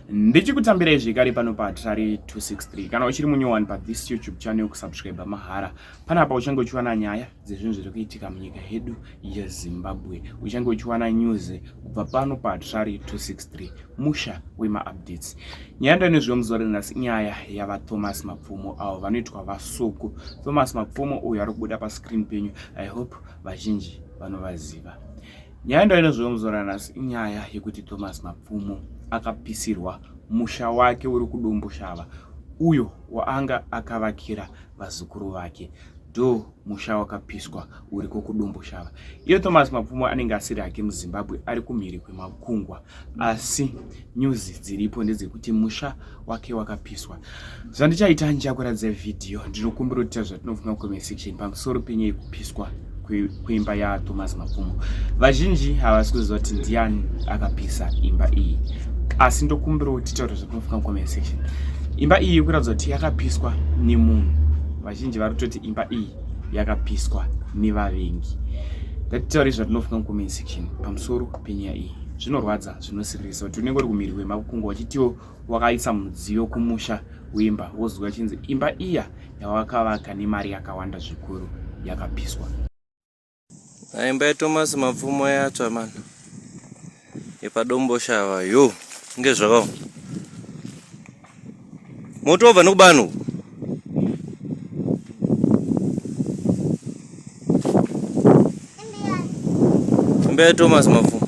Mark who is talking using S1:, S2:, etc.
S1: Ndichikutambirai zvekare pano paTrari 263. Kana uchiri munyowani pathis YouTube channel kusubscribe mahara. Panapa uchange uchiwana nyaya dzezvinhu zviri kuitika munyika yedu yeZimbabwe. Uchange uchiwana news kubva pano paTrari 263 musha wemaupdates. Nyaya ndanezve muzuva renhasi inyaya yaVaThomas Mapfumo avo vanoitwa VaSoko. Thomas Mapfumo uyo ari kubuda pascreen penyu. I hope vazhinji vanovaziva. Nyaya ndainozviwo muzuva ranhasi inyaya yekuti Thomas Mapfumo akapisirwa musha wake uri kuDomboshava uyo waanga akavakira vazukuru vake. Do musha wakapiswa uriko kuDomboshava. Iye Thomas Mapfumo anenge asiri hake muZimbabwe ari kumhiri kwemakungwa asi news dziripo ndedzekuti musha wake wakapiswa. Zvandichaita ndichakuratidza vhidhiyo ndinokumbira kuti zvatinofunga comment section pamusoro penyaya yekupiswa kweimba yaThomas Mapfumo. Vazhinji havasi kuziva kuti ndiani akapisa imba iyi, asi ndokumbira kuti titaure zvatinofunga comment section. Imba iyi kuratidza kuti yakapiswa nemunhu. Vazhinji vari kutoti imba iyi yakapiswa nevavengi. Ngatitaure zvatinofunga comment section pamusoro penyaya iyi. Zvinorwadza, zvinosiririsa kuti unenge uri kumhiri kwemakungwa uchitiwo wakaisa mudziyo kumusha wemba wozwa chinzi imba iya yawakavaka nemari yakawanda zvikuru yakapiswa.
S2: Imba yaThomas Mapfumo yatsva mana yepaDomboshava yo inge zvakaoma moto wabva nekubani uku imba yaThomas Mapfumo.